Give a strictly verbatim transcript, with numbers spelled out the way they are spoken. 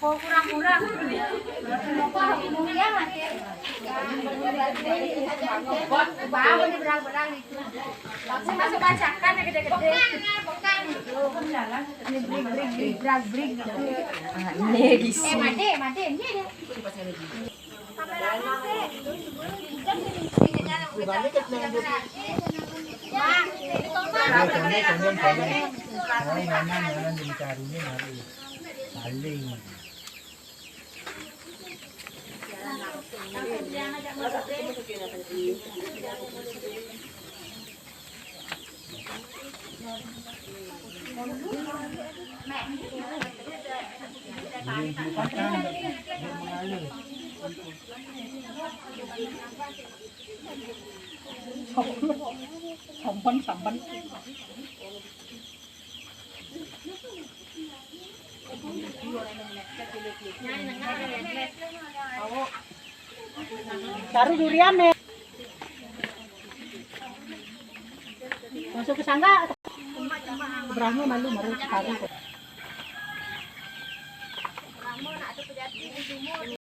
Oh, kurang-kurang. Bawa nih berang-berang itu. Langsung masuk bancakan ya gede-gede. Ini bring, bring, bring, brag, bring gitu. Ah, ini gisi. Eh, mati, mati, ini dia. Sampan, sampan. Taruh durian nih. Masuk ke sangga. Berangnya malu, malu sekali.